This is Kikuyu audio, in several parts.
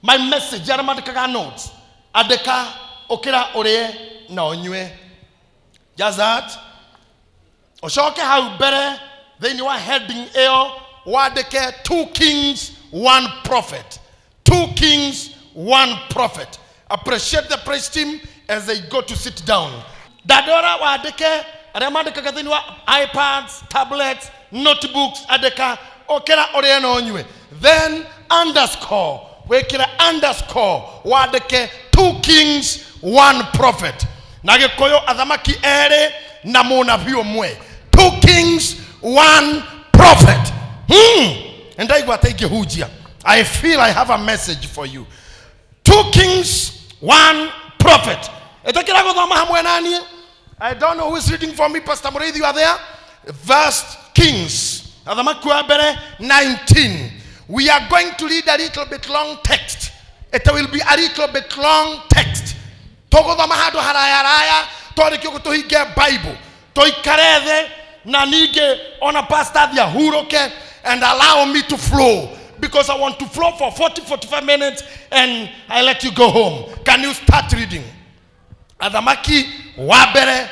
My message, arĩa mandĩkaga notes, andĩka ũkĩra ũrĩe na ũnyue. Just that. Ũcoke hau mbere thĩinĩ wa heading ĩyo wandĩke two kings one prophet. Two kings one prophet. Appreciate the praise team as they go to sit down. Ndandora wandĩke arĩa mandĩkaga thĩinĩ wa iPads, tablets, notebooks, andĩka ũkĩra ũrĩe na ũnyue, then underscore, wĩkĩre underscore, wandĩke two kings one prophet. Na Gĩkũyũ, athamaki erĩ na mũnabii ũmwe. Two kings one prophet. Ndaigua ta ingĩhunjia. I feel I have a message for you. Two kings one prophet. Ĩtĩkĩra gũthoma hamwe na niĩ. I don't know who is reading for me. Pastor Mũrĩithi, you are there? First Kings, Athamaki wa Mbere 19. We are going to read a little bit long text. It will be a little bit long text. Tũgũthoma handũ haraya haraya twarĩkia ũguo tũhinge Bible, tũikare thĩ na ningĩ ona pastor athiĩ ahurũke and allow me to flow, because I want to flow for 40 45 minutes and I let you go home. Can you start reading Athamaki wa Mbere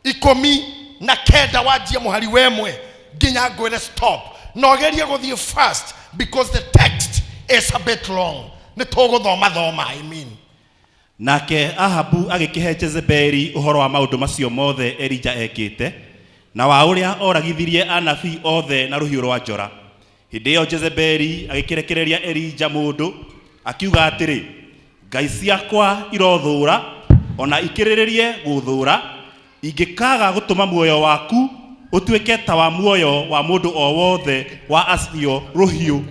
19, wanjie mũhari wemwe nginya ngwĩre stop, na ũgerie gũthiĩ fast because the text is a bit long. Nĩ tũgũthoma thoma, I mean. Nake Ahabu agĩkĩhe Jezebeli ũhoro wa maũndũ macio mothe Elija ekĩte na wa ũrĩa oragithirie anabii othe na rũhiũ rwa njora. Hĩndĩ ĩyo Jezebeli agĩkĩrekereria Elija mũndũ, akiuga atĩrĩ, "Ngai ciakwa irothũũra ona ikĩrĩrĩrie gũthũũra ingĩkaaga gũtũma muoyo waku ũtuĩke ta wa muoyo wa mũndũ o wothe wa acio rũhiũ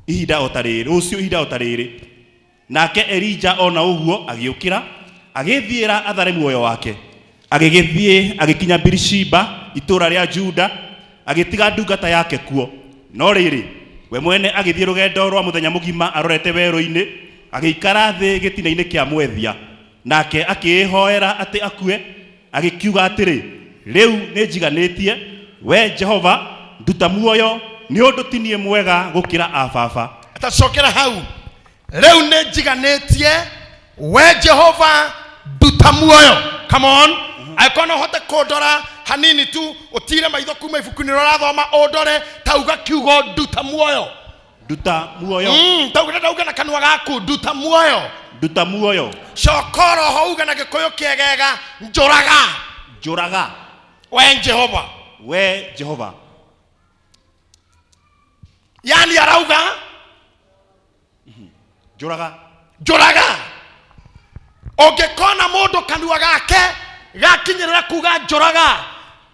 ihinda o ta rĩrĩ, rũciũ ihinda o ta rĩrĩ." Nake Elija ona ũguo agĩũkĩra, agĩthiĩra athare muoyo wake, agĩgĩthiĩ agĩkinya Birishiba, itũũra rĩa Juda, agĩtiga ndungata yake kuo. No rĩrĩ, we mwene agĩthiĩ rũgendo rwa mũthenya mũgima arorete werũ-inĩ, agĩikara thĩ gĩtina-inĩ kĩa mwethia. Nake akĩĩhoera atĩ akue, agĩkiuga atĩrĩ, "Rĩu nĩ njiganĩtie, we Jehova, nduta muoyo, nĩ ũndũ ti niĩ mwega gũkĩra ababa." Atacokera hau. "Rĩu nĩ njiganĩtie, we Jehova, nduta muoyo." Come on, angĩkorwo no ũhote kũndora hanini tu, ũtire maitho kuma ibuku-inĩ rĩrĩa ũrathoma, ũndore, tauga kiugo "nduta muoyo". Nduta muoyo. Tauga, tauga na kanua gaku, "Nduta muoyo." Nduta muoyo. Coka oroho uga na Gĩkũyũ kĩegega, "Njũraga." Njũraga. We Jehova. We Jehova. Yani arauga Njũraga. "Njũraga." Ũngĩkona mũndũ kanua gake gakinyĩrĩra kuga "njũraga"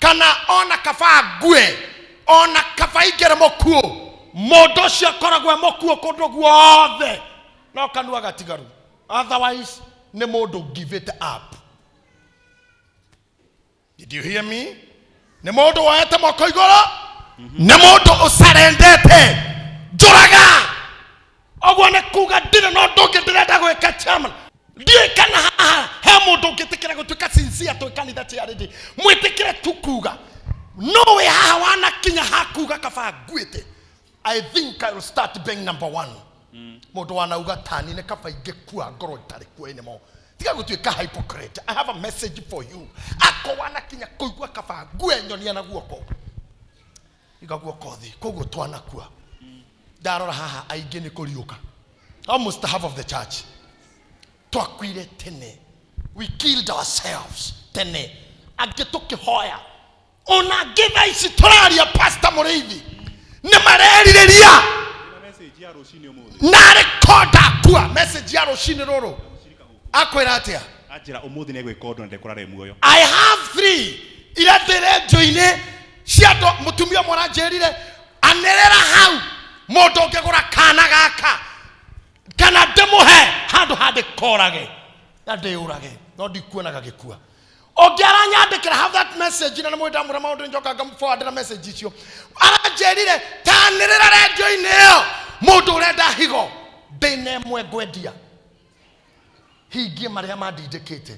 kana ona "kaba ngue", ona "kaba ingĩre mũkuũ", mũndũ ũcio akoragwo e mũkuũ kũndũ guothe no kanua gatigaru. Otherwise nĩ mũndũ give it up. Did you hear me? Nĩ mũndũ woete moko igũrũ, nĩ mũndũ ũcarendete. "Njũraga", ũguo nĩ kuga ndirĩ na ũndũ ũngĩ ndĩrenda gwĩka. Chairman, ndiũĩ kana haha he mũndũ ũngĩtĩkĩra gũtuĩka sincere. Twĩ kanitha charity, mwĩtĩkĩre tu kuga no wĩ haha wanakinya hakuga "kaba nguĩte". I think I will start being number one. Mũndũ wanauga tani nĩ kaba ingĩkua ngorwo itarĩ kuo anymore. Tiga gũtuĩka hypocrite. I have a message for you. Ako wanakinya kũigua "kaba ngue", nyonia na guoko. Iga guoko thĩ. Koguo twanakua, ndarora haha aingĩ nĩ kũriũka. Almost half of the church twakuire tene. We killed ourselves tene. Angĩ tũkĩhoya, ona angĩ thaa ici tũraria, Pastor Mũrĩithi, nĩ marerirĩria narĩ konda akua. Message ya rũcinĩ rũrũ akwĩra atĩa? Anjĩra ũmũthĩ nĩ egwĩka ũndũ na ndekũrara muoyo. I have three ira ndĩ rendio-inĩ cia andũ. Mũtumia ũmwe aranjĩrire, "Anĩrĩra hau mũndũ ũngĩgũra kana gaka kana ndĩmũhe handũ handĩkorage na ndĩũrage, no ndikuona gagĩkua." Ũngĩ aranyandĩkĩra, have that message, na nĩ ndamwĩra maũndũ njoka ngamũforwardĩra message icio. Aranjĩrire, "Tanĩrĩra rendio-inĩ ĩyo, mũndũ ũrenda higo ndĩna ĩmwe ngwendia, hingie marĩa mandindĩkĩte."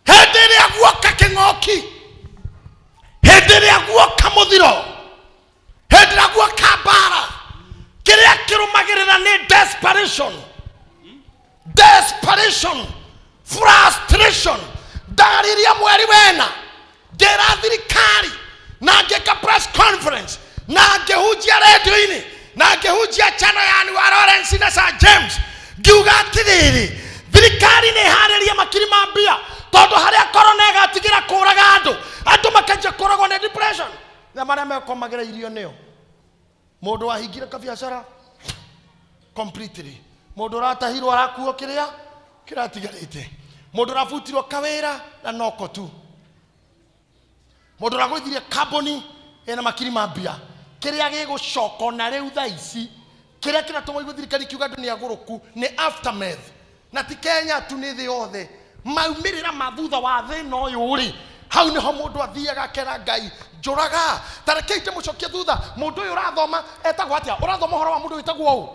Hĩndĩ ĩrĩa guoka kĩng'oki, hĩndĩ ĩrĩa guoka mũthiro, hĩndĩ ĩrĩa guoka mbara, kĩrĩa Kĩrũmagĩrĩra nĩ desperation, desperation, frustration. Ndaririe mweri wena ngĩra thirikari na ngĩka press conference na ngĩhunjia redio-inĩ na ngĩhunjia channel ya Anua Lawrence na Sir James, ngiuga atĩrĩrĩ, thirikari nĩ ĩharĩrie makiri ma mbia, tondũ harĩa korona ĩgatigĩra kũraga andũ, andũ makanjia kũragwo nĩ depression na marĩa mekomagĩra irio nĩo. Mũndũ wahingire kabiacara completely, mũndũ ũratahirwo arakuo kĩrĩa kĩratigarĩte, mũndũ ũrabutirwo kawĩra na noko tu, mũndũ ũragũithirie kambuni ĩna makiri ma mbia, kĩrĩa gĩgũcoka ona rĩu thaa ici, kĩrĩa kĩratũma igue thirikari kiuga andũ nĩ agũrũku nĩ aftermath. Na ti Kenya tu, nĩ thĩ yothe. Maumĩrĩra ma thutha wa thĩna ũyũ rĩ, hau nĩho mũndũ athiaga akera Ngai njũraga. Ta rekei ndĩmũcokie thutha. Mũndũ ũyũ ũrathoma etagwo atĩa? Ũrathoma ũhoro wa mũndũ wĩtagwo ũ?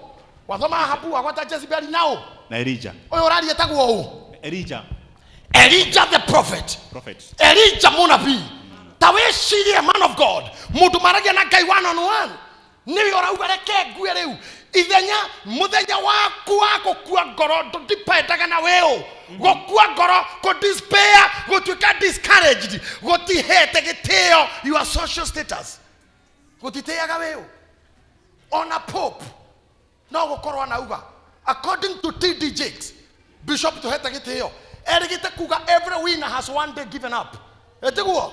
Wathoma Ahabu, wagwata Jezebeli na ũ? Na Elija. Ũyũ ũraria etagwo ũ? Elija. Elijah the prophet. Prophet. Elijah mũnabii. Ta wĩcirie, man of God, mũndũ maragia na Ngai one on one, nĩwe ũrauga reke ngue rĩu. Ithenya mũthenya waku wa gũkua ngoro ndũdipendaga na wĩũ. Gũkua ngoro, kũ despair, gũtuĩka discouraged, gũtihete gĩtĩo your social status, gũtitĩaga wĩũ. Ona Pope no gũkorwo anauga, according to TD Jakes, bishop tũhete gĩtĩo, erĩgĩte kuga every winner has one day given up. Ĩtiguo?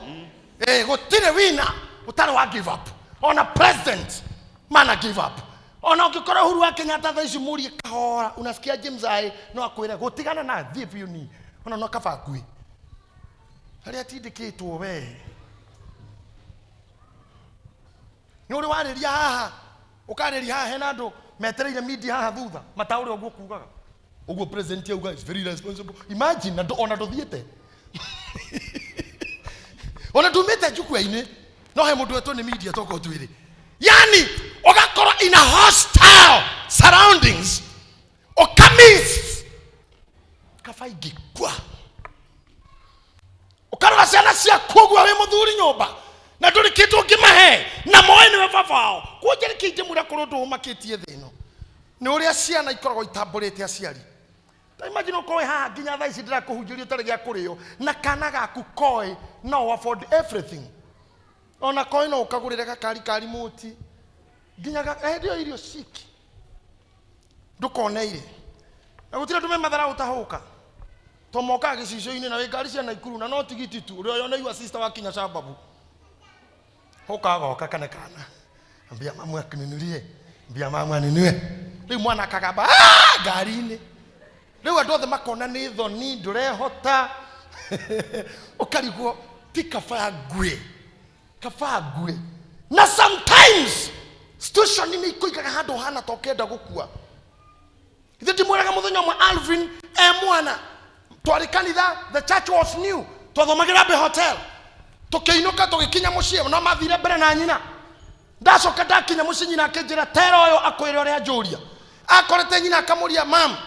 Eh, gũtirĩ winner ũtarĩ wa give up. Ona president mana give up. Ona ũngĩkorwo Uhuru wa Kenyatta thaa ici, mũrie kahora, unasikia James aĩ, no akwĩre gũtigana na thiĩ biũ ni ona no kaba ngui harĩa atindĩkĩtwo. We nĩ ũrĩ warĩria haha, ũkarĩria haha, hena andũ metereire media haha thutha mataũre ũguo kugaga ũguo president auga is very responsible. Imagine, na ona ndũthiĩte, ona ndumĩte njukua-inĩ, no he mũndũ wetwo nĩ media tokorwo twĩrĩ. Yani ũgakorwo in a hostile surroundings, ũkamiss kaba ingĩkua, ũkarora ciana ciaku ũguo wĩ mũthuri nyũmba na ndũrĩ kĩndũ ũngĩmahe na moĩ nĩwe baba wao. Kuonja nĩkĩ ingĩmwĩra kũrĩ ũndũ ũmakĩtie thĩ ĩno nĩ ũrĩa ciana ikoragwo itambũrĩte aciari. Ta imagine ũkorwo wĩ haha nginya thaa ici ndĩrakũhunjĩria ũtarĩ gĩa kũrĩo, na kana gaku koĩ no afford everything, ona koĩ no ũkagũrĩre gakari ka remote nginya hĩndĩ ĩyo irio ciki ndũkoneire, na gũtirĩ andũ me mathara ũtahũka to mokaga gĩcicio-inĩ na wĩ ngari cia Naikuru na no tigiti tu ũrĩa yoneirwo sister wakinya Shababu huka goka kana kana ambia mamu akininulie, ambia mamu aninue. Rĩu mwana akagamba, "Ah!" ngari-inĩ. Rĩu andũ othe makona nĩ thoni ndũrehota, ũkarigwo ti kaba ngue, kaba ngue. Na sometimes situation nĩ ikũigaga handũ hana ta ũkenda gũkua. Ithe ndimwĩraga mũthenya ũmwe Alvin e mwana twarĩ kanitha, the church was new, twathomagĩra Abbey Hotel. Tũkĩinũka, tũgĩkinya mũciĩ, no mathire mbere na nyina. Ndacoka ndakinya mũciĩ, nyina akĩnjĩra tera ũyũ akwĩre ũrĩa njũria. Akorete nyina akamũria, "Mam,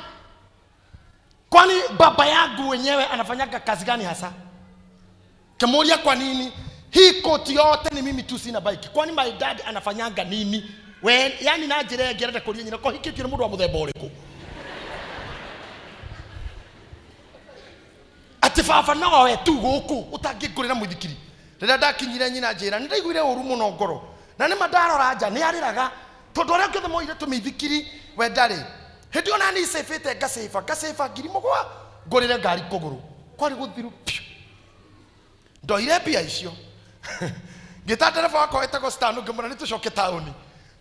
kwani baba yangu wenyewe anafanyaga kazi gani hasa?" Kimuuria, "Kwa nini hii koti yote ni mimi tu sina bike? Kwani my dad anafanyanga nini?" We yani na njĩra ĩngĩ arenda kũria nyina kohikĩtio nĩ mũndũ wa mũthemba ũrĩkũ, atĩ baba nowe tu gũkũ ũtangĩngũrĩra mũithikiri. Rĩrĩa ndakinyire, nyina njĩra nĩ ndaiguire ũru mũno ngoro, na nĩma ndarora nja nĩ arĩraga tondũ arĩa angĩ othe moire tũmĩithikiri, we ndarĩ. Hĩndĩ ĩyo nani cĩbĩte ngacĩba ngacĩba 7,000 ngũrĩre ngari kũgũrũ kwarĩ gũthiru piũ. Ndoire mbia icio, ngĩta ndereba wakwa wetagwo Stan, ngĩmwĩra nĩ tũcoke taũni.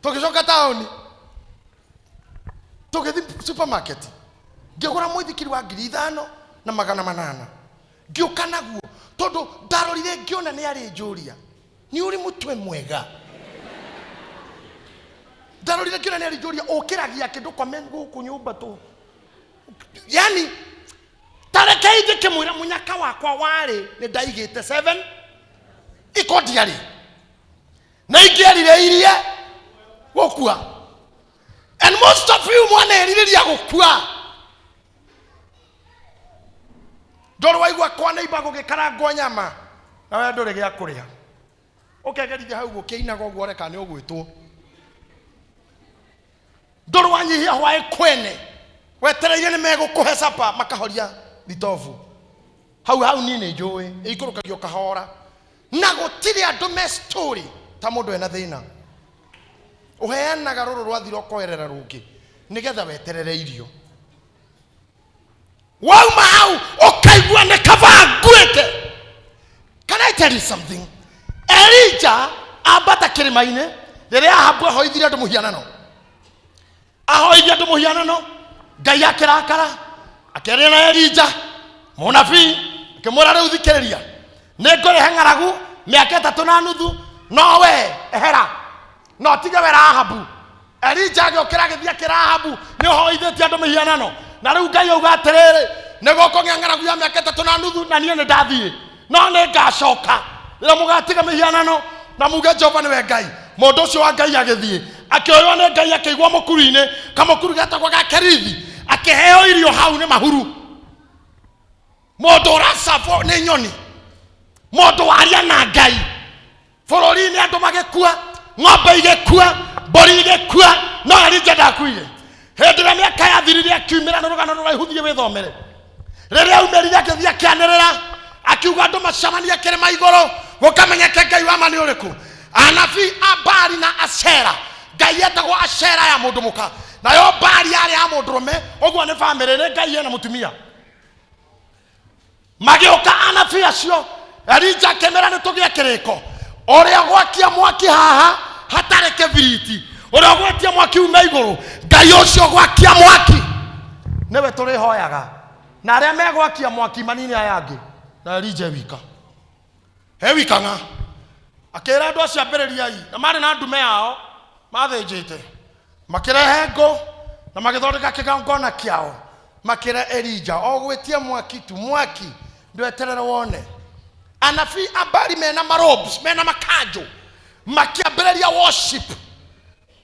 Tũgĩcoka taũni, tũgĩthiĩ supermarket, ngĩgũra mũithikiri wa 5800, ngĩũka naguo tondũ ndarorire ngĩona nĩ arĩ njũria nĩ ũrĩ mũtwe mwega. Ndarorire ngĩona nĩ arĩ njũria ũkĩragia kĩndũ kwame gũkũ nyũmba tũ. Yani tarekei njĩkĩmwĩra mũnyaka wakwa warĩ nĩ ndaigĩte 7 iko ndiarĩ na ingĩerirĩirie gũkua. And most of you mwanerirĩria gũkua. Ndũrĩ waigua kwa neighbor gũgĩkarangwo nyama na we ndũrĩ gĩa kũrĩa, ũkegerithia hau gũkĩinaga ũguo ũreka nĩ ũgwĩtwo. Ndũrĩ wanyihia hwaĩ kwene, wetereire nĩ megũkũhe capa makahoria thitobu hau hau. Niĩ nĩ njũĩ ĩikũrũkagio kahora na gũtirĩ andũ me story ta mũndũ ena thĩna ũheanaga rũrũ rwathira ũkoerera rũngĩ nĩgetha weterere irio. Wauma hau ũkaigua nĩ kaba nguĩte. Can I tell you something? Elija ambata kĩrĩma-inĩ rĩrĩa Ahabu ahoithirie andũ mũhianano, ahoithia andũ mũhianano, Ngai akĩrakara, akĩaria na Elija mũnabii, akĩmwĩra, rĩu thikĩrĩria, nĩ ngũrehe ng'aragu mĩaka 3.5, no we ehera no tige wera Ahabu. Elija agĩũkĩra, agĩthiĩ akĩra Ahabu, nĩ ũhoithĩtie andũ mĩhianano, na rĩu Ngai auga atĩrĩrĩ, nĩ gũkũgĩa ng'aragu ya mĩaka 3.5, na niĩ nĩ ndathiĩ, no nĩ ngacoka rĩrĩa mũgatiga mĩhianano na muge Jehova nĩwe Ngai. Mũndũ ũcio wa Ngai agĩthiĩ, akĩoywo nĩ Ngai, akĩigwo mũkuru-inĩ, kamũkuru getagwo ga Kerithi, akĩheo irio hau nĩ mahuru. Mũndũ ũracabwo nĩ nyoni, mũndũ waria na Ngai bũrũri-inĩ, andũ magĩkua, ng'ombe igĩkua, mbũri igĩkua, no Elija ndakuire. Hĩndĩ ĩrĩa mĩaka yathirire akiumĩra, nĩ rũgano rũraihu, thiĩ wĩthomere. Rĩrĩa aumĩrire agĩthiĩ akĩanĩrĩra, akiuga andũ macemanie kĩrĩma igũrũ gũkamenyeke Ngai wa ma nĩ ũrĩkũ. Anabii a Baali na Ashera, ngai yetagwo Ashera ya mũndũ mũka, nayo Baali yarĩ ya mũndũrũme, ũguo nĩ bamĩrĩ, nĩ ngai ĩna mũtumia. Magĩũka anabii acio, Elija akĩmera, nĩ tũgĩe kĩrĩko, ũrĩa gwakia mwaki haha hatarĩ kĩbiriti, ũrĩa ũgwatia mwaki ume igũrũ, Ngai ũcio gwakia mwaki nĩwe tũrĩhoyaga, na arĩa megwakia mwaki manini aya angĩ. Na Elija wika he wika ng'a akĩra andũ acio, ambĩrĩriai, na marĩ na ndume yao mathĩnjĩte, makĩrehe ngũ na magĩthondeka kĩgongona kĩao, makĩra Elija o gwĩtia mwaki tu, mwaki ndweterere wone. Anabii a Baali mena marobes, mena makanjũ, makĩambĩrĩria worship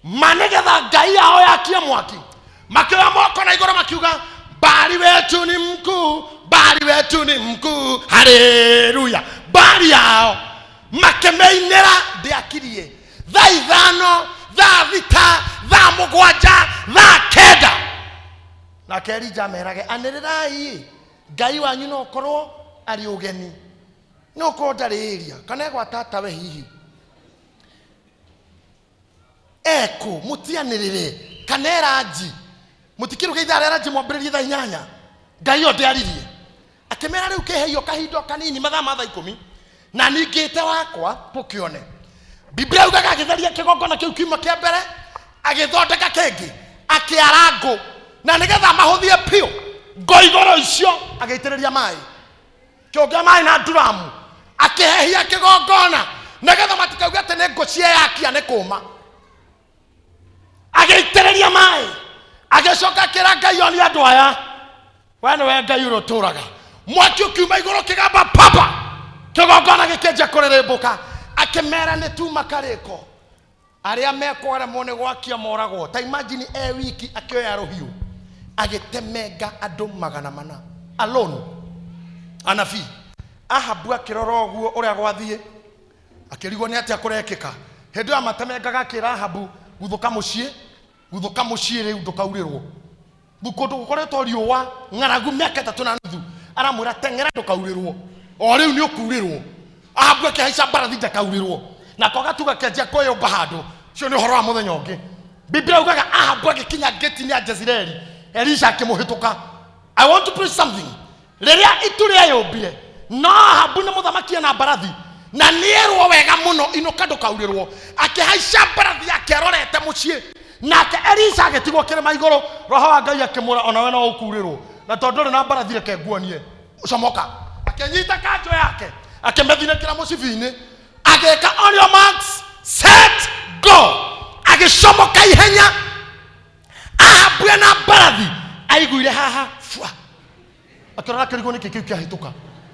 ma nĩgetha ngai yao yakie mwaki. Makĩoya moko na igũrũ makiuga, "Baali wetu ni mkuu, Baali wetu ni mkuu, haleluya." Baali yao makĩmĩinĩra, ndĩakirie thaa 5, thaa 6, thaa 7, thaa 9. Nake Elija amerage, anĩrĩrai, ngai wanyu no ũkorwo arĩ ũgeni, no ũkorwo ndarĩ ĩria kana egwa tatawe, hihi ekũ, mũtianĩrĩre kana eranji, mũtikĩrũge ithaa rĩa ranji, mwambĩrĩrie thaa 8. Ngai yo ndĩaririe. Akĩmera, rĩu kĩheio kahinda o kanini, mathaa ma thaa 10, na ningĩte wakwa tũkĩone. Biblia yugaga agĩtheria kĩgongona kĩu kiuma kĩa mbere, agĩthondeka kĩngĩ, akĩara ngũ, na nĩgetha mahũthie biũ ngo igũrũ icio, agĩitĩrĩria maĩ kĩũngĩa maĩ na nduramu, akĩhehia kĩgongona nĩgetha matikauge atĩ nĩ ngũ cieyakia nĩ kũma. Agĩitĩrĩria maĩ, agĩcoka akĩra Ngai, oni andũ aya, we nĩwe Ngai ũrĩa ũtũraga. Mwaki ũkiuma igũrũ, kĩgamba papa, kĩgongona gĩkĩanjia kũrĩrĩmbũka. Akĩmera, nĩ tuma karĩko, arĩa mekwaremwo nĩ gwakia moragwo. Ta imagine, e wiki akĩoya rũhiũ agĩtemenga andũ 400 alone, anabii. Ahabu akĩrora ũguo ũrĩa gwathiĩ, akĩrigwo nĩ atĩa kũrekĩka. Hĩndĩ ĩyo amatemengaga, akĩra Ahabu, guthũka mũciĩ, guthũka mũciĩ rĩu, ndũkaurĩrwo. Kũndũ gũkoretwo riũa, ng'aragu mĩaka 3.5, aramwĩra, teng'era ndũkaurĩrwo, o rĩu nĩ ũkurĩrwo. Ahabu akĩhaica mbarathi ndakaurĩrwo, nako gatuga kĩanjia kwĩyũmba handũ. Ũcio nĩ ũhoro wa mũthenya ũngĩ. Biblia yugaga Ahabu agĩkinya ngĩti-inĩ ya Jezreeli, Elisha akĩmũhĩtũka. I want to preach something. Rĩrĩa itu rĩeyũmbire, no Ahabu nĩ mũthamaki ena mbarathi na nĩerwo wega mũno, inũka ndũkaurĩrwo, akĩhaica mbarathi yake arorete mũciĩ, nake Elisha agĩtigwo kĩrĩma igũrũ. Roho wa Ngai akĩmwĩra, onawe no ũkurĩrwo, na tondũ ndũrĩ na mbarathi, reke nguonie. Comoka. Akĩnyita kanjũ yake, akĩmĩthinĩkĩra mũcibi-inĩ, agĩka on your marks, set, go, agĩcomoka ihenya. Ahabu ena mbarathi aiguire haha fua, akĩrora, akĩrigwo nĩkĩ kĩu kĩahĩtũka,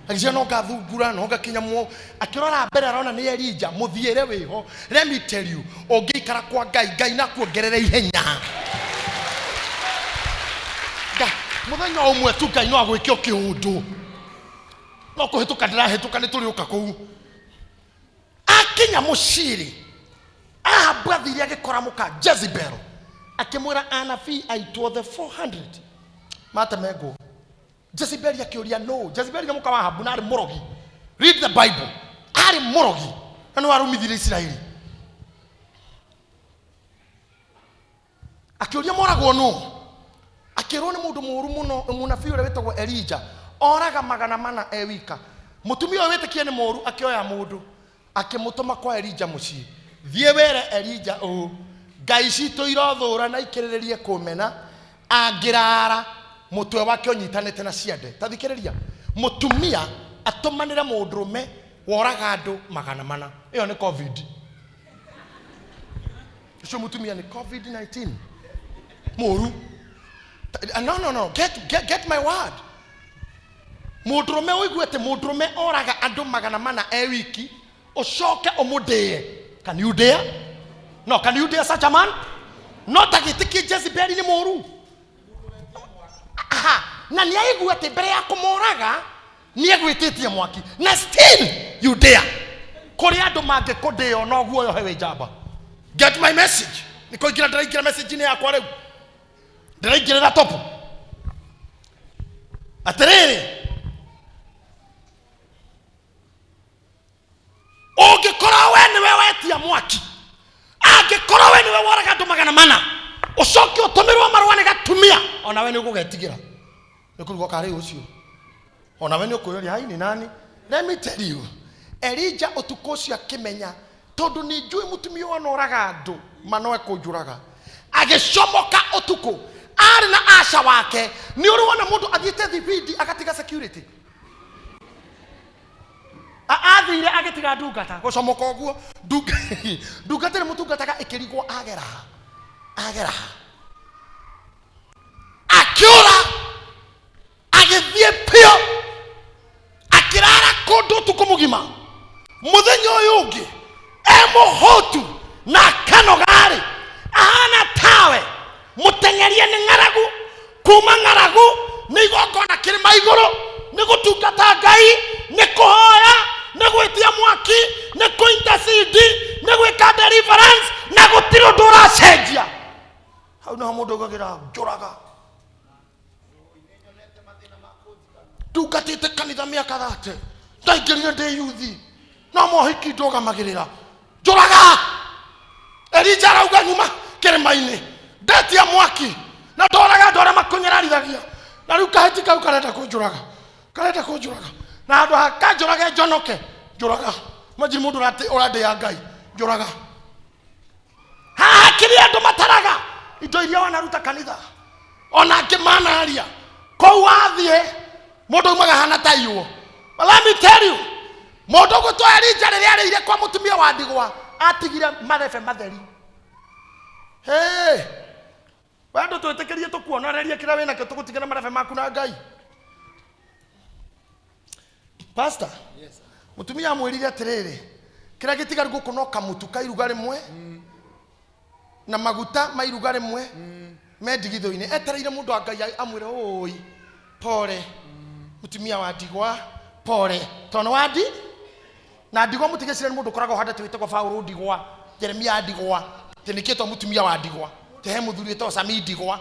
agĩciria no ngathungura, no ngakinya muo. Akĩrora mbere, arona nĩ Elija mũthiĩre wĩho. Let me tell you, ũngĩikara kwa Ngai, Ngai nakuongerere ihenya. Mũthenya ũmwe tu Ngai no agwĩke o kĩũndũ. No kũhĩtũka ndĩrahĩtũka, nĩ tũrĩũka kũu. Akinya mũciĩ-rĩ, Ahabu athire agĩkora mũka Jezebel. Akĩmwĩra anabii aitũ othe 400 matemengwo. Jezebeli akĩũria no. Jezebeli nĩ mũka wa Ahabu na arĩ mũrogi. Read the Bible. Arĩ mũrogi na nĩ warumithirie Isiraeli. Akĩũria moragwo nũ? Akĩrwo nĩ mũndũ mũũru mũno, mũnabii ũrĩa wĩtagwo Elija, oraga 400 e wika. Mũtumia ũyũ wĩtĩkie nĩ mũũru akĩoya mũndũ akĩmũtũma kwa Elija mũciĩ. Thiĩ wĩre Elija ũũ, ngai citũ irothũũra na ikĩrĩrĩrie kũmena, angĩrara mũtwe wake ũnyitanĩte na ciande. Ta thikĩrĩria, mũtumia atũmanĩre mũndũrũme woraga andũ 400. Ĩyo nĩ COVID. Ũcio mũtumia nĩ COVID-19 mũũru. No, no, no, get my word. Mũndũrũme ũigue atĩ mũndũrũme oraga andũ 400 e wiki, ũcoke ũmũndĩe. Can you dare? No, can you dare such a man? No ta gĩtĩkie Jezebeli nĩ mũũru. Aha, na nĩ aigua atĩ mbere ya kũmoraga nĩ egwĩtĩtie mwaki, na still you dare. Kũrĩ andũ mangĩkũndĩo no guoyohe wĩ njamba. Get my message. Nĩ kũingĩra ndĩraingĩra message-inĩ yakwa rĩu, ndĩraingĩrĩra topu. Atĩrĩrĩ, ũngĩkorwo we nĩwe wetia mwaki, angĩkorwo we nĩwe woraga andũ 400, ũcoke ũtũmĩrwo marũa nĩ gatumia, onawe nĩ ũgũgetigĩra. Nĩ kũrugwo karĩ ũcio, onawe nĩ ũkwĩyũria hai nĩ nani. Let me tell you, Elija ũtukũ ũcio akĩmenya, tondũ nĩ njũĩ mũtumia ũyũ anoraga andũ mano ekũnjũraga. Agĩcomoka ũtukũ, arĩ na aca wake. Nĩ ũrĩ wona mũndũ athiĩte thibindi agatiga security? Athire agĩtiga ndungata gũcomoka ũguo. Ndungata ĩrĩa mũtungataga ĩkĩrigwo agera ha, agera ha. Akĩũra agĩthiĩ biũ, akĩrara kũndũ ũtukũ mũgima. Mũthenya ũyũ ũngĩ e mũhũtu na akanoga-rĩ, ahana tawe mũteng'erie nĩ ng'aragu. Kuma ng'aragu nĩ igongona kĩrĩma igũrũ, nĩ gũtungata Ngai, nĩ kũhoya, nĩ gwĩtia mwaki, nĩ kũ-intercede, nĩ gwĩka deliverance, na gũtirĩ ũndũ ũracenjia. Hau nĩho mũndũ augagĩra njũraga. Ndungatĩte kanitha mĩaka thate, ndaingĩrire ndĩ yuthi, no mohiki ndũgamagĩrĩra, njũraga. Elija arauga nyuma kĩrĩma-inĩ, ndetia mwaki na ndoraga andũ arĩa makũnyararithagia, na rĩu kahĩti kau karenda kũnjũraga, karenda kũnjũraga, na handũ ha kanjũrage njonoke, njũraga. Imagine mũndũ ũrandĩa Ngai, njũraga. Haha kĩrĩa andũ mataraga indo iria wanaruta kanitha, ona angĩ manaria kũu wathiĩ mũndũ aumaga hana ta iywo. But let me tell you, mũndũ ũgũtwo Elija rĩrĩa arĩire kwa mũtumia wa ndigwa atigire marebe matheri. Hey, we ndũtwĩtĩkĩrie tũkuonorerie kĩrĩa wĩnakĩo, tũgũtigĩre marebe maku na Ngai. Pastor, mũtumia amwĩrire atĩrĩrĩ, kĩrĩa gĩtigaru gũkũ no kamũtu ka iruga rĩmwe na maguta ma iruga rĩmwe me ndigithũ-inĩ. Etereire mũndũ wa Ngai amwĩre, ũi pole mũtumia wa ndigwa, pole, tondũ nĩ wa ndi na ndigwa. Mũtigecire nĩ mũndũ ũkoragwo handũ wĩtagwo Paũlũ ndigwa, Jeremia ndigwa, atĩ nĩkĩo etwo mũtumia wa ndigwa, atĩ he mũthuri wĩtagwo Sami ndigwa,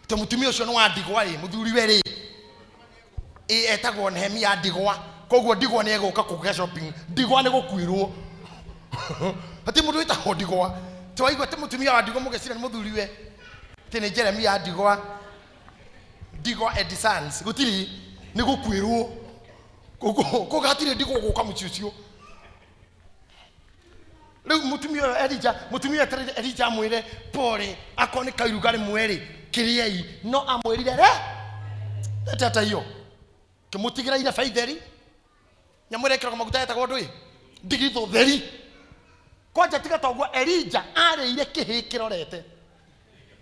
atĩ mũtumia ũcio nĩ wa ndigwa ĩ, mũthuri we rĩ ĩ etagwo Nehemia ndigwa, koguo ndigwa nĩ egũka kũgĩa shopping, ndigwa nĩ gũkuirwo. Hatirĩ mũndũ wĩtagwo ndigwa. Twaigua atĩ mũtumia wa ndigwa mũgeciria nĩ mũthuri we, atĩ nĩ Jeremia ndigwa, ndigwa and sons, gũtirĩ, nĩ gũkuĩrwo. Koguo hatirĩ ndigwa gũka mũciĩ ũcio. Rĩu mũtumia ũyũ Elija, mũtumia etereire Elija amwĩre pole, akorwo nĩ kairuga rĩmwe rĩ, kĩrĩei, no amwĩrire re lete hata hiyo, kĩmũtigĩra irebe itheri, nyamũ ĩrĩa ĩkĩragwo maguta yetagwo ndũĩ, ndigithũ theri. Kwanja tiga toguo Elija arĩire kĩhĩ kĩrorete,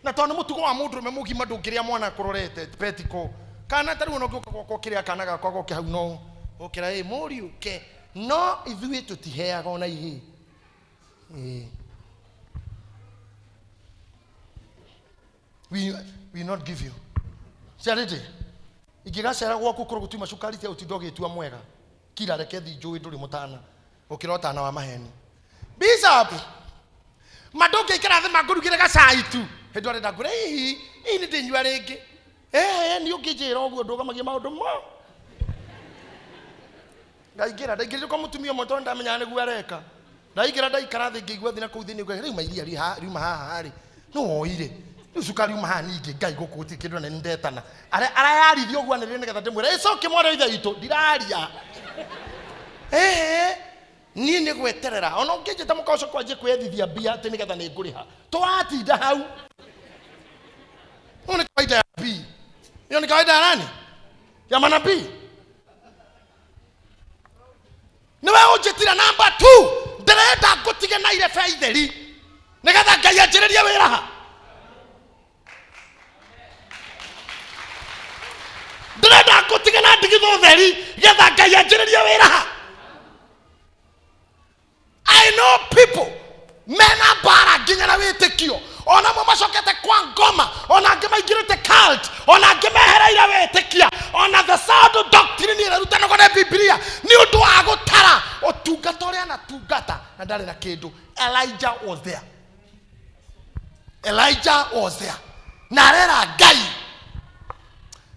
na tondũ nĩ mũtugo wa mũndũrũme mũgima ndũngĩrĩa mwana kũrorete petiko kana ta rĩu ona ũngĩũka gwakwa ũkĩrĩa kana gakwa goke hau no ũkĩra ĩ mũriũ ke, no ithuĩ tũtiheaga ona ihĩĩ. Ĩĩ. We will not give you. Charity, ingĩgacera gwaku korwo gũtiuma cukari cia ũtinda ũgĩtua mwega, kira reke thi njũĩ ndũrĩ mũtana gũkĩra ũtana wa maheni. Bishop, Ma ndũngĩikara thĩ mangũrugĩre gacai tu hĩndĩ ũrenda ngũre hihi hihi nĩ ndĩnyua rĩngĩ. Ehe, nĩ ũngĩnjĩra ũguo ndũgamagia maũndũ mo. Ndaingĩra, ndaingĩrire kwa mũtumia ũmwe tondũ ndamenyaga nĩguo areka. Ndaingĩra ndaikara thĩ ngĩigua thĩ na kũu thĩinĩ ngauga, rĩu mairia riuma haha rĩ, nũ woire? Rĩu cukari uma haha ningĩ Ngai gũkũ gũtirĩ kĩndũ na nĩ ndetana. Arayarithia ũguo anĩrĩire nĩgetha ndĩmwĩre, ĩcoke mwarĩ wa ithe witũ, ndiraria. Ehe, niĩ nĩ gweterera. Ona ũngĩnjĩta mũkawa ũcio kwanjie kwĩyethithia mbia atĩ nĩgetha nĩ ngũrĩha. Tũratinda hau. Hiyo ni kawaida ya nabii. Hiyo ni kawaida ya nani? Ya manabii. Niwe ũnjĩtire namba 2 ndĩrenda ngũtige na irebe itheri nĩgetha Ngai anjĩrĩrie wĩra ha. Ndĩrenda ngũtige na ndigithũ theri getha Ngai anjĩrĩrie wĩra ha. I know people mena mbara nginya na wĩtĩkio, ona amwe macokete kwa ngoma, ona angĩ maingĩrĩte cult, ona angĩ mehereire wĩtĩkia, ona the sound doctrine ĩrĩa ĩrutanagwo nĩ Bibilia nĩ ũndũ wa gũtara ũtungata ũrĩa anatungata na ndarĩ na kĩndũ. Elijah was there. Elijah was there. Na arera Ngai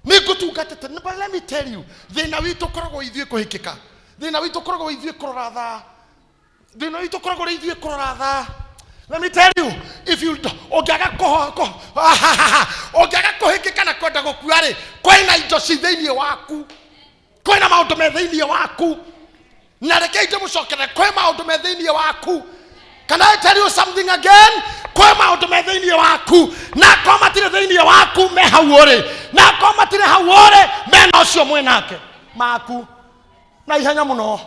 nĩ ngũtungatĩte. But let me tell you, thĩna witũ ũkoragwo ithuĩ kũhĩkĩka, thĩna witũ ũkoragwo ithuĩ kũrora thaa, thĩna witũ ũkoragwo ũrĩ ithuĩ kũrora thaa. Let me tell you, if you ũngĩaga ũngĩaga kũhĩkĩka na kwenda gũkua rĩ, kwĩna indo ci thĩinĩ waku, kwĩna maũndũ me thĩinĩ waku, na reke ndĩmũcokerere, kwĩ maũndũ me thĩinĩ waku. Can I tell you something again? Kwĩ maũndũ me thĩinĩ waku, na akorwo matirĩ thĩinĩ waku me hau ũrĩ, na akorwo matirĩ hau ũrĩ mena ũcio mwĩ nake maku na ihenya mũno.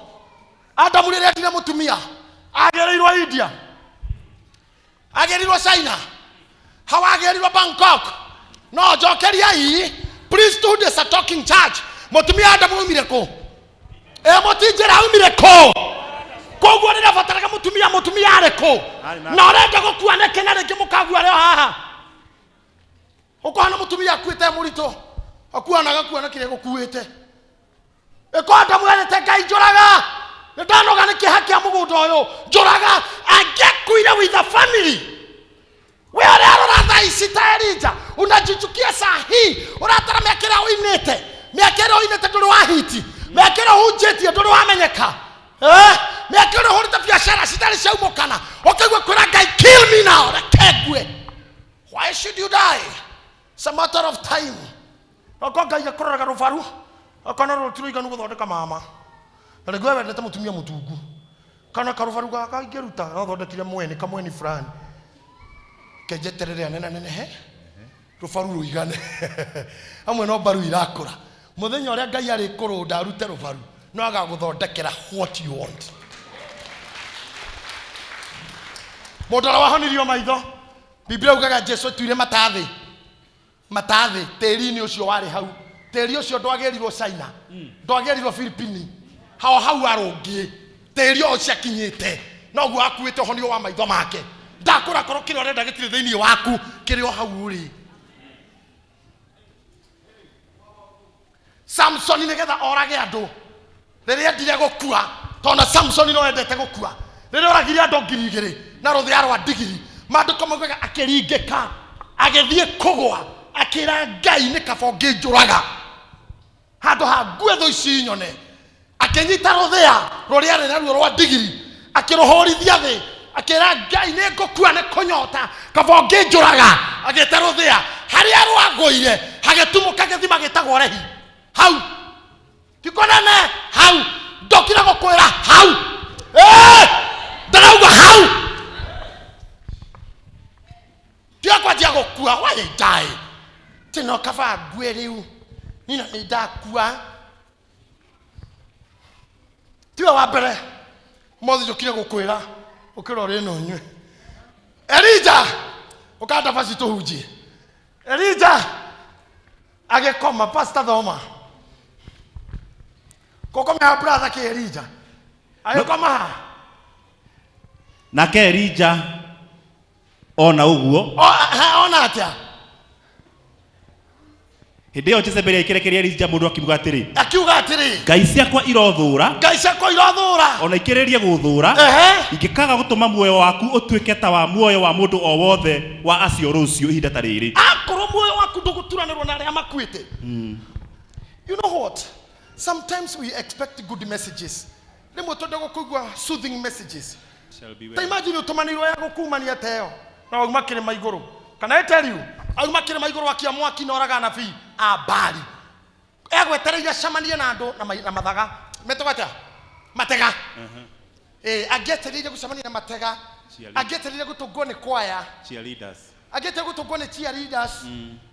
Adamu rĩrĩa endire mũtumia agĩrĩirwo India, agĩrĩirwo China, hau agĩrĩirwo Bangkok. No njokeriai, priesthood is a talking church. Mũtumia Adamu aumire kũ? Ĩ mũtinjĩra aumire kũ? Koguo rĩrĩa bataraga mũtumia, mũtumia arĩ kũ? Arĩ Na ũrenda gũkua nĩkĩ na rĩngĩ mũkagua rĩo haha? Ũkona mũtumia akuĩte mũritũ, akua na agakua na kĩrĩa gũkuĩte. Ĩko Adamu erĩte Ngai njũraga, nĩ ndanoga nĩ kĩeha kĩa mũgũnda ũyũ, njũraga. Angĩakuire with a family. We ũrĩa arora thaa ici ta Elijah, unajichukia saa hii, ũratara mĩaka ĩrĩa ũinĩte, mĩaka ĩrĩa ũinĩte ndũrĩ wa hiti, mĩaka ĩrĩa ũhunjĩtie ndũrĩ wamenyeka, mĩaka ĩrĩa ũhũrĩte biacara citarĩ ciaumũkana, ũkaigua kwĩra Ngai kill me now, reke ngue. Why should you die? It's a matter of time. Okorwo Ngai akũroraga rũbaru, akona rũrũ ti rũiganu gũthondeka mama. Na rĩngĩ we wendete mũtumia mũtungu. Kana karũbaru gaka ingĩruta, no thondekire mweni, kamweni fulani. Kenjeterere anene nenehe, rũbaru rũigane. Amwe no mbaru irakũra. Mũthenya ũrĩa Ngai arĩkũrũnda arute rũbaru, no agagũthondekera what you want. Mũndũ ũrĩa wahonirio maitho, Biblia ugaga Jesu atuire matathĩ, matathĩ tĩri-inĩ ũcio warĩ hau. Tĩri ũcio ndwagĩrirwo China, ndwagĩrirwo Philippines, hao hau arũngiĩ tĩri o ũcio akinyĩte, noguo akuĩte ũhonio wa maitho make. Ndakũra korwo kĩrĩa ũrenda gĩtirĩ thĩinĩ waku, kĩrĩ o hau ũrĩ. Samsoni nĩgetha orage andũ rĩrĩa endire gũkua, tondũ Samsoni no endete gũkua. Rĩrĩa oragire andũ ngiri igĩrĩ na rũthĩa rwa ndigiri, maandĩko maugaga akĩringĩka, agĩthiĩ kũgwa, akĩra Ngai nĩ kaba ũngĩnjũraga handũ ha ngue thũ ici nyone. Akĩnyita rũthĩa rũrĩa arĩ naruo rwa ndigiri, akĩrũhũrithia thĩ, akĩra Ngai nĩ ngũkua nĩ kũnyota, kaba ũngĩnjũraga. Agĩte rũthĩa harĩa rwagũire, hagĩtumũka gĩthima gĩtagwo Lehi. Hau ti kũnene, hau ndokire gũkwĩra hau. Ndĩrauga hau tiga kwanjia gũkua. Why die? Ti no kaba ngue rĩu, niĩ na nĩ ndakua. Tiwe wa mbere mothi njũkire gũkwĩra ũkĩra ũrĩ na ũnyue. Elijah ũkanda baci tũhunjie. Elijah agĩkoma. Pastor thoma kũkomea brother kĩ Elijah agĩkoma ha. Nake Elijah ona ũguo Ona atĩa? Hĩndĩ ĩyo Jezebeli agĩkĩrekeria Elija mũndũ akiuga atĩrĩ, Akiuga atĩrĩ, Ngai ciakwa irothũũra, Ngai ciakwa irothũũra, ona ikĩrĩrie gũthũũra, ehe, ingĩkaaga gũtũma muoyo waku ũtuĩke ta wa muoyo wa mũndũ o wothe wa acio rũciũ ihinda ta rĩrĩ. Akorwo muoyo waku ndũgũturanĩrwo na arĩa makuĩte. You know what, sometimes we expect good messages, rĩmwe twenda gũkũigua soothing messages. Ta imagine ũtũmanĩirwo ya gũkumania ta ĩyo na wauma kĩrĩma igũrũ. Kana I tell you, auma kĩrĩma igũrũ akia mwaki na oraga anabii a Baali, egwetereire acemanie na andũ na na mathaga metagwo atĩa, matega. Angĩetereire gũcemania na matega, angĩetereire gũtũngwo nĩ kwaya, angĩetereire gũtũngwo nĩ cheerleaders,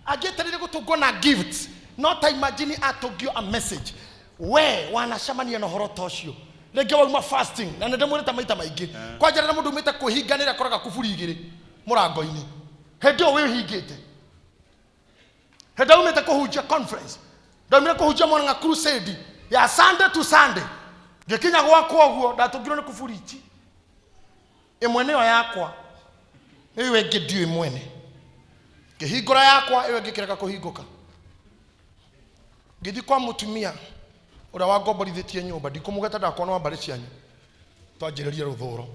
angĩetereire gũtũngwo na gifts. No ta imagine atũngio a message, we wanacemania na ũhoro ta ũcio, rĩngĩ wauma fasting, na nĩ ndĩmwĩrĩte maita maingĩ, kwanja rĩrĩa mũndũ umĩte kwĩhinganĩra akoraga kuburi igĩrĩ mũrango-inĩ hĩndĩ ĩyo wĩhingĩte. Hĩndĩ aumĩte kũhunjia conference, ndaumire kũhunjia Murang'a crusade ya Sunday to Sunday, ngĩkinya gwakwa ũguo ndatũngirwo nĩ kuburi ici, ĩmwe nĩyo yakwa, ĩyo ĩngĩ ndiũĩ mwene. Ngĩhingũra yakwa, ĩyo ĩngĩ kĩrega kũhingũka. Ngĩthiĩ kwa mũtumia ũrĩa wangomborithĩtie nyũmba, ndikũmũgweta ndakona wa mbarĩ cianyu, twanjĩrĩrie rũthũro.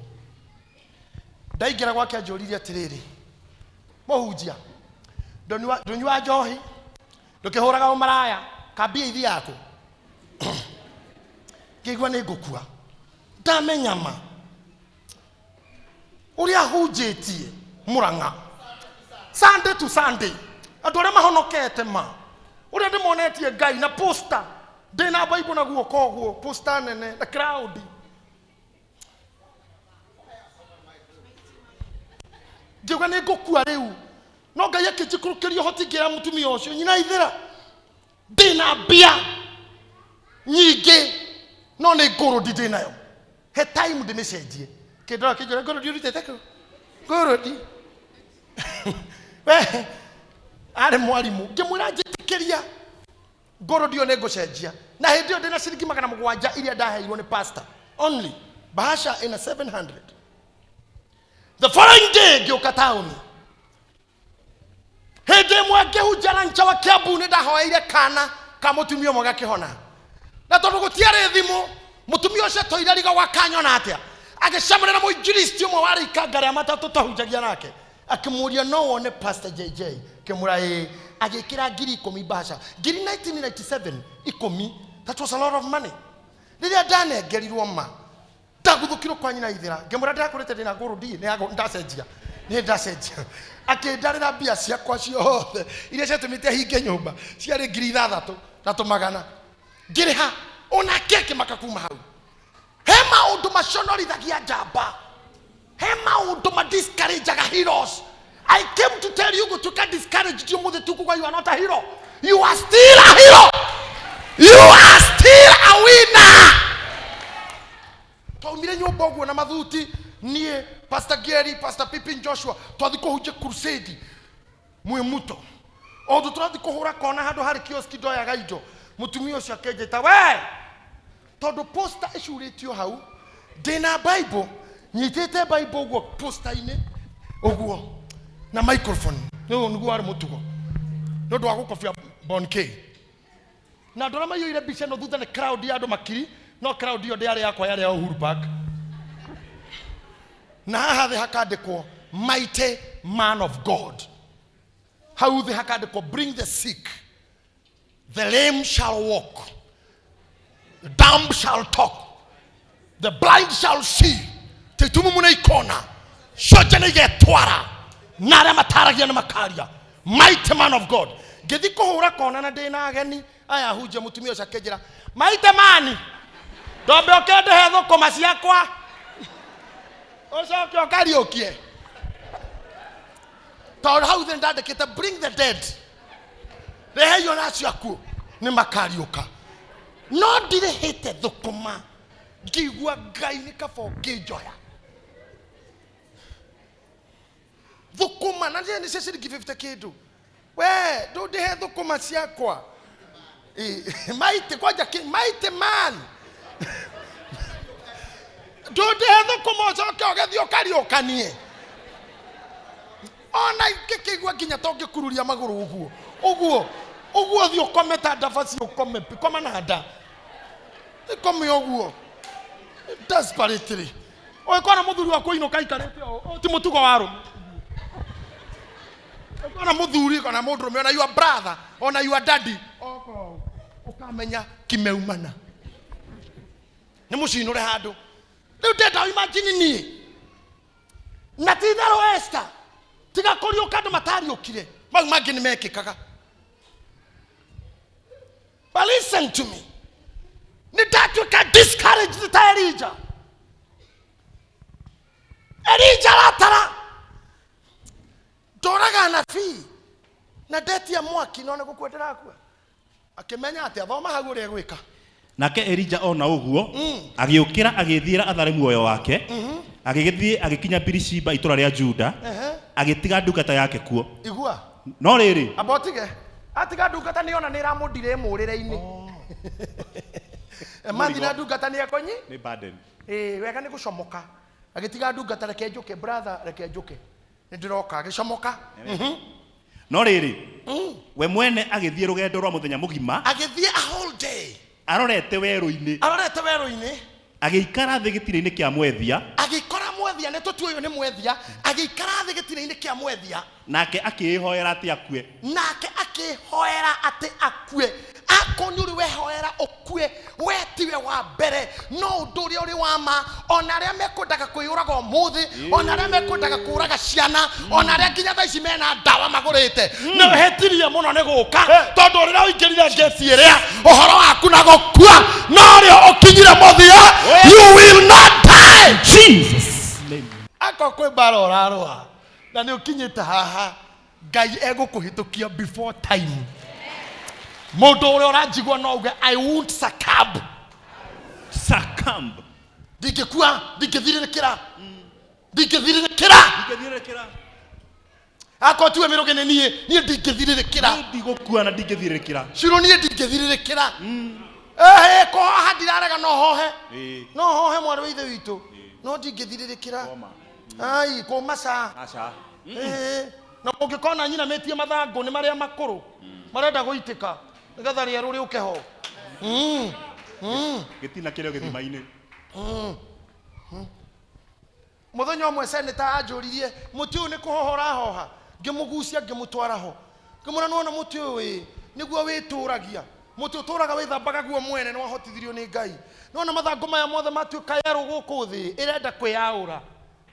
Ndaingĩra gwake anjũririe atĩrĩrĩ, mũhunjia, ndũnyua njohi, ndũkĩhũraga ũmaraya, kambia ithi yaku? Ngĩigua nĩ ngũkua. Ndamenya ma ũrĩa hunjĩtie Murang'a Sunday to Sunday, andũ arĩa mahonokete, ma ũrĩa ndĩmonetie Ngai na poster, ndĩna Bible na guoko ũguo, poster nene na crowd, ngiuga nĩ ngũkua rĩu. No Ngai akĩnjikũrũkĩria ũhoti, ngĩra mũtumia ũcio, nyina ithĩra, ndĩna mbia nyingĩ no nĩ ngũrũndi ndĩ nayo, he time ndĩmĩcenjie. Kĩndora kĩnjũra, ngũrũndi ũrutĩte kũ? Ngũrũndi we arĩ mwarimũ. Ngĩmwĩra njĩtĩkĩria, ngũrũndi ĩyo nĩ ngũcenjia. Na hĩndĩ ĩyo ndĩna ciringi 700 iria ndaheirwo nĩ pastor only, bahasha ĩna 700. The following day ngĩũka taũni, hĩndĩ ĩmwe ngĩhunjia na nja wa Kiambu, nĩ ndahoeire kana ka mũtumia ũmwe gakĩhona. Na tondũ gũtiarĩ thimũ, mũtumia ũcio toire riga gwa kanyona atĩa, agĩcemania na mũinjilisti ũmwe warĩ ikanga rĩa matatũ twahunjagia nake, akĩmũria, no wone Pastor JJ? Akĩmwĩra ĩĩ. Agĩkĩra 10,000 bahasha, ngiri 1997 ikũmi, that was a lot of money. Rĩrĩa ndanengerirwo, ma ndaguthũkirwo kwa nyina ithĩra, ngĩmwĩra ndĩrakũrĩte ndĩna ngũrũ ndiĩ nĩ ndacenjia, nĩ ndacenjia. Akĩndarĩra mbia ciakwa ciothe iria ciatũmĩte hinge nyũmba, ciarĩ 6,000 na tũmagana. Ngĩrĩha, onake akĩmaka. Kuma hau he maũndũ maconorithagia njamba, he maũndũ ma discourageaga heroes. I came to tell you, gũtuĩka discouraged ũmũthĩ tukuga you are not a hero. You are still a hero, you are still a winner. Twaumire nyũmba ũguo na mathuti, niĩ, Pastor Gary, Pastor Pippin Joshua, twathi kũhunjia crusade mwĩmuto. O ũndũ tũrathiĩ kũhũra kona handũ harĩ kioski ndoyaga indo, mũtumia ũcio akĩnjĩta, we, tondũ poster ĩcurĩtio hau, ndĩna Bible, nyitĩte Bible ũguo poster-inĩ ũguo na microphone. Nĩguo nĩguo warĩ mũtugo nĩ ũndũ wa gũkobia Bon K na andũ arĩa maiyũire mbica ĩno thutha nĩ crowd ya andũ makiri, no crowd ĩyo ndĩarĩ yakwa, yarĩ ya Uhuru Park. Na haha thĩ hakandĩkwo "Mighty man of God", hau thĩ hakandĩkwo, "Bring the sick, the lame shall walk, the dumb shall talk, the blind shall see, tĩtumumu nĩ ikona, cionje nĩ igetwara, na arĩa mataragia nĩ makaria." Mighty man of God. Ngĩthi kũhũra kona na ndĩna ageni aya hunjia, mũtumia ũcio akĩnjĩra, "Maite mani, ndombe ũkĩndehe thũkũma ciakwa, ũcoke ũkariũkie." Tondũ hau thĩ ndandĩkĩte, "Bring the dead", rehei ona acio akuũ nĩ makariũka. No ndirĩhĩte thũkũma, ngĩigua Ngai nĩ kaba ũngĩnjoya thũkũma na nĩ cia ciringi 50 kĩndũ, we ndũndĩhe thũkũma ciakwa. Maite kwanja maite man, ndũndĩhe thũkũma ũcoke ũgĩthiĩ ũkariũkanie. Ona ingĩkĩigua nginya tongĩkururia magũrũ ũguo ũguo. Ũguo thiĩ ũkome ta ndabaci, ũkome koma na nda, ĩkome ũguo desperately. Ũgĩkora mũthuri waku ainũka aikarĩte ũũ, ũyũ ti mũtugo wa arũme. Ũkona mũthuri kana mũndũrũme, ona your brother, ona your daddy, oka ũũ, ũkamenya kimeumana, nĩ mũcinũre handũ. Rĩu ndenda imagine niĩ na ti itherũ Esther, tiga kũriũka andũ matariũkire, mau mangĩ nĩ mekĩkaga. But listen to me, nĩ ndatuĩka discouraged ta Elijah. Elijah aratara ndoraga anabii na ndetia mwaki, no nĩ gũkua ndĩrakua. Akĩmenya atĩ athoma hau ũrĩa egwĩka. Nake Elija ona ũguo agĩũkĩra, agĩĩthiĩra athare muoyo wake, agĩgĩthiĩ agĩkinya Birishiba, itũũra rĩa Juda, agĩtiga ndungata yake kuo. Igua. No rĩrĩ, Amba ũtige, atiga ndungata, nĩ ona nĩ ĩramũndire mũrĩre-inĩ. Mathi na ndungata nĩ ekonyi. Nĩ burden. Ĩĩ, wega nĩ gũcomoka. Agĩtiga ndungata, reke njũke brother, reke njũke, nĩ ndĩroka. Agĩcomoka. No rĩrĩ, we mwene agĩthiĩ rũgendo rwa mũthenya mũgima, Agĩthiĩ a whole day arorete werũ-inĩ. Arorete werũ-inĩ. Agĩikara thĩ gĩtina-inĩ kĩa mwethia. Agĩkora mwethia, nĩ tũtue ũyũ nĩ mwethia, agĩikara thĩ gĩtina-inĩ kĩa mwethia. Nake akĩĩhoera atĩ akue. Nake akĩhoera atĩ akue. Akorwo nĩ ũrĩ wehoera ũkue, we tiwe wa mbere. No ũndũ ũrĩa ũrĩ wa ma, ona arĩa mekwendaga kwĩyũraga ũmũthĩ, ona arĩa mekwendaga kũraga ciana, ona arĩa nginya thaa ici mena ndawa magũrĩte, nĩ ũhĩtirie mũno nĩ gũka, tondũ rĩrĩa ũingĩrire ngĩti ĩrĩa ũhoro waku na gũkua norĩo ũkinyire mũthia. You will not die. Jesus name. Akorwo kwĩ mbara ũrarũa na nĩ ũkinyĩte haha, Ngai egũkũhĩtũkia before time. Mũndũ ũrĩa ũranjigua no uge, "I won't succumb." Succumb. Ndingĩkua, ndingĩthirĩrĩkĩra, ndingĩthirĩrĩkĩra. Ndingĩthirĩrĩkĩra. Akorwo tiwe mĩrũgĩ, nĩ niĩ, niĩ ndingĩthirĩrĩkĩra. Niĩ ndigũkua na ndingĩthirĩrĩkĩra. Ciro, niĩ ndingĩthirĩrĩkĩra. Ehe, kũhoha ndirarega, no hohe. No hohe, mwarĩ wa ithe witũ, no ndingĩthirĩrĩkĩra. Koma. Ai, kũma ca. Aca. Ĩĩ, na ũngĩkona nyinamĩtie mathangũ, nĩ marĩa makũrũ marenda gũitĩka nĩgetha rĩerũ rĩũke ho. Gĩtina kĩrĩ o gĩthima-inĩ. Mũthenya ũmwe seneta anjũririe, mũtĩ ũyũ nĩ kũhoha ũrahoha? Ngĩmũgucia, ngĩmũtwara ho, ngĩmwĩra, nĩwona mũtĩ ũyũ? Ĩ, nĩguo wĩtũragia. Mũtĩ ũtũraga wĩthambaga guo mwene, nĩ wahotithirio nĩ Ngai. Nĩwona mathangũ maya mothe matuĩka yerũ gũkũ thĩ, ĩrenda kwĩyaũra.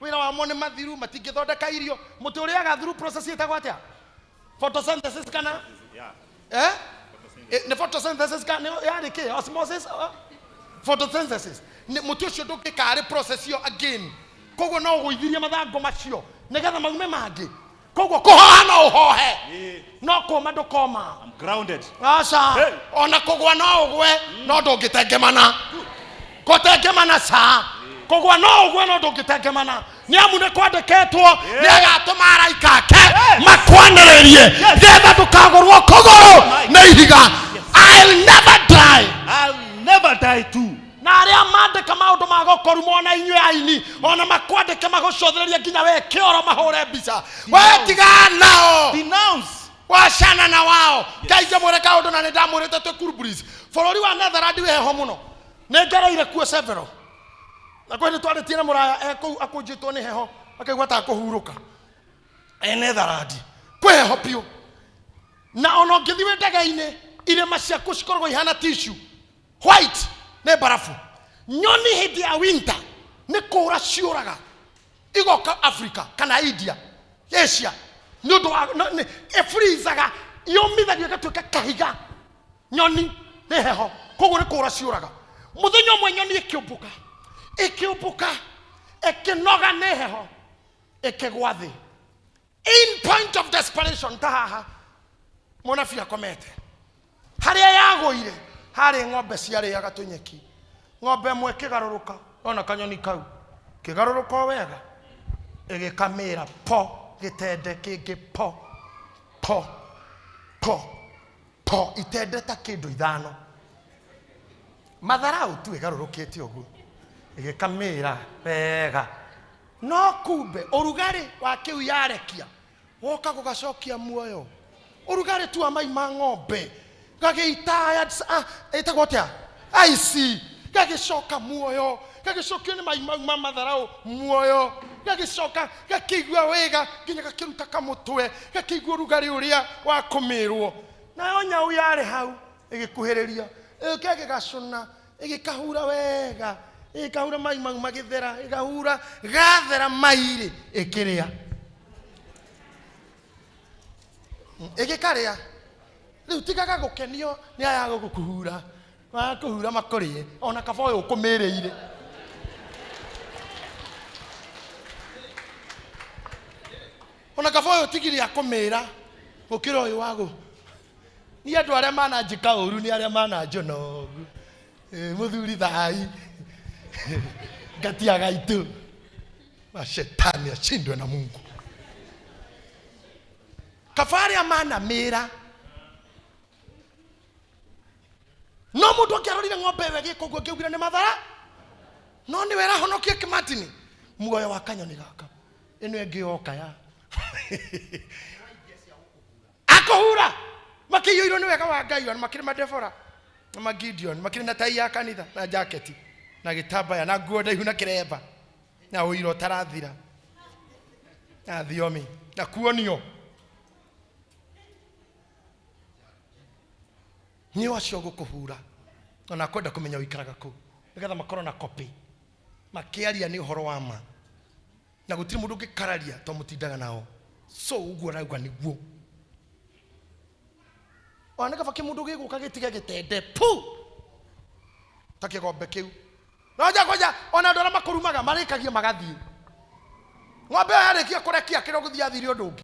Wĩra wamo nĩ mathiru, matingĩthondeka irio. Mũtĩ ũrĩaga through process ĩtagwo atĩa? Photosynthesis kana eh? Nĩ photosynthesis kana yarĩ kĩ? Osmosis, photosynthesis. Nĩ mũtĩ ũcio ndũngĩka arĩ process ĩyo again, koguo no ũgũithirie mathangũ macio nĩgetha maume mangĩ. Koguo kũhoha no ũhohe, no kũma ndũkoma. I'm grounded. Aca. Hey. Ona kũgwa no ũgwe, no ndũngĩtengemana. Kũtengemana ca, kũgwa no ũgwe, no ndũngĩtengemana, nĩ amu nĩ kwandĩkĩtwo, nĩ agatũma araika ake makwanĩrĩrie getha ndũkagũrwo kũgũrũ nĩ ihiga. I'll never die. I'll never die too. Na arĩa mandĩka maũndũ ma gũkũruma, ona inyuĩ aini, ona makwandĩke magũcothererie nginya we kĩoro, mahũre mbica, we tigana nao. Denounce. Wacana na wao. Ngai ngĩmwĩre kaũndũ, na nĩ ndamwĩrĩte twĩ Kurbris, bũrũri wa Netherland wĩ heho mũno. Nĩ ngereire kuo several, na kwĩ nĩ twarĩtie na mũraya e kũu akũnjĩtwo nĩ heho, akaigua ta kũhurũka e Netherland. Kwĩ heho biũ, na ona ũngĩthiĩ wĩ ndege-inĩ, irĩma ciaku cikoragwo ihana tissue, white nĩ mbarabu. Nyoni hĩndĩ ya winter nĩ kũũra ciũraga, igoka Africa kana India, Asia, nĩ ũndũ wa ĩfreezaga, yũmithagio ĩgatuĩka kahiga. Nyoni nĩ heho, koguo nĩ kũũra ciũraga. Mũthenya ũmwe nyoni ĩkĩũmbũka, ĩkĩũmbũka, ĩkĩnoga nĩ heho, ĩkĩgwa thĩ in point of desperation, ta haha mũnabii akomete. Harĩa yagũire harĩ ng'ombe ciarĩaga tũnyeki. Ng'ombe ĩmwe ĩkĩgarũrũka, ona kanyoni kau kĩgarũrũka o wega, ĩgĩkamĩra po gĩtende kĩngĩ, po po po po, itende ta kĩndũ ithano, matharau tu, ĩgarũrũkĩte ũguo ĩgĩkamĩra wega. No kumbe ũrugarĩ wa kĩu yarekia woka gũgacokia muoyo. Ũrugarĩ tu wa mai ma ng'ombe gagĩita ĩtagwo atĩa aici, gagĩcoka muoyo, gagĩcokio nĩ mai mau ma matharaũ muoyo, gagĩcoka gakĩigua wega nginya gakĩruta kamũtwe, gakĩigua ũrugarĩ ũrĩa wa kũmĩrwo. Nayo nyau yarĩ hau ĩgĩkuhĩrĩria, ĩgĩũka ĩgĩgacũna, ĩgĩkahura wega, ĩgĩkahura mai mau magĩthera, ĩgahura gathera mai rĩ, ĩkĩrĩa, ĩgĩkarĩa. Rĩu tigaga gũkenio nĩ aya gũgũkũhura, makũhura makũrĩe, ona kaba ũyũ ũkũmĩrĩire. Ona kaba ũyũ ũtigire akũmĩra gũkĩra ũyũ wa gũ. Niĩ andũ arĩa mananjĩka ũru nĩ arĩa mananjona ũguo. Mũthuri thai ngatia gaitũ. Mashetani ashindwe na Mungu. Kaba arĩa manamĩra. No mũndũ angĩarorire ng'ombe ĩyo ĩgĩka ũguo angĩaugire nĩ mathara, no nĩwe ĩrahonokia kĩmatini muoyo wa kanyoni gaka. Ĩno ĩngĩ yoka ya akũhura makĩiyũirwo nĩ wega wa Ngai, ona makĩrĩ madebora na magideon, makĩrĩ na tai ya kanitha na jaketi na gĩtambaya na nguo ndaihu na kĩremba na ũira ũtarathira na thiomi na kuonio nĩ acio gũkũhura ona kwenda kũmenya ũikaraga kũ, nĩgetha makorwo na copy makĩaria nĩ ũhoro wa ma, na gũtirĩ mũndũ ũngĩkararia to mũtindaga nao. So ũguo arauga nĩguo ona nĩ kaba kĩmũndũ gĩgũka gĩtige gĩtende pu ta kĩgombe kĩu. No nja kwanja ona andũ arĩa makũrumaga marĩkagia magathiĩ. Ng'ombe ĩyo yarĩkia kũrekia kĩrĩa gũthiĩ yathire ũndũ ũngĩ,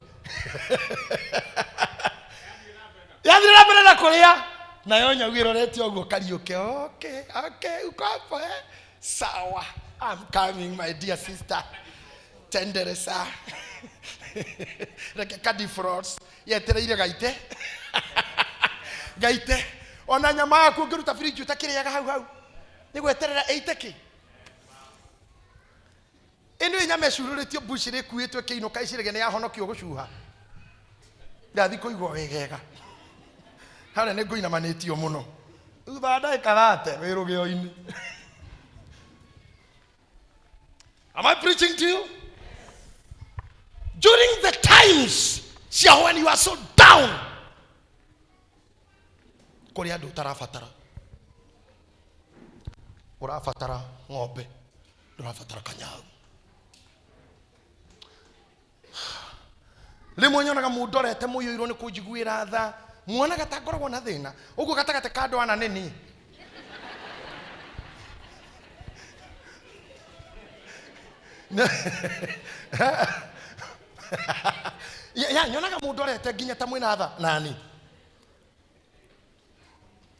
yathire na mbere na kũrĩa, nayo nyau ĩrorete ũguo kariũke. Okay, okay, uko hapo eh? Sawa, I'm coming my dear sister. Tenderesa reke kadifrost yetereire gaite gaite. Ona nyama yaku ũngĩruta birinji ũtakĩrĩaga hau hau nĩ gweterera ĩite kĩ. Ĩno ĩ nyama ĩcurũrĩtio mbucĩrĩ ĩkuĩtwo ĩkĩinũka ĩciragia nĩ yahonokio gũcuha. Ndathi kũigua wegega harĩa nĩ ngũinamanĩtio mũno thutha wa ndagĩka thate wĩ rũgĩo-inĩ. Am I preaching to you? During the times cia when you are so down, kũrĩ andũ ũtarabatara, ũrabatara ng'ombe, ndũrabatara kanyau. Rĩmwe nyonaga mũndũ orete mũiyũirwo nĩ kũnjiguĩra tha, muonaga ta ngoragwo na thĩna ũguo gatagatĩ ka andũ ana nĩ niĩ. Ya nyonaga mũndũ orete nginya ta mwĩna tha nani.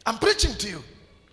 I'm preaching to you.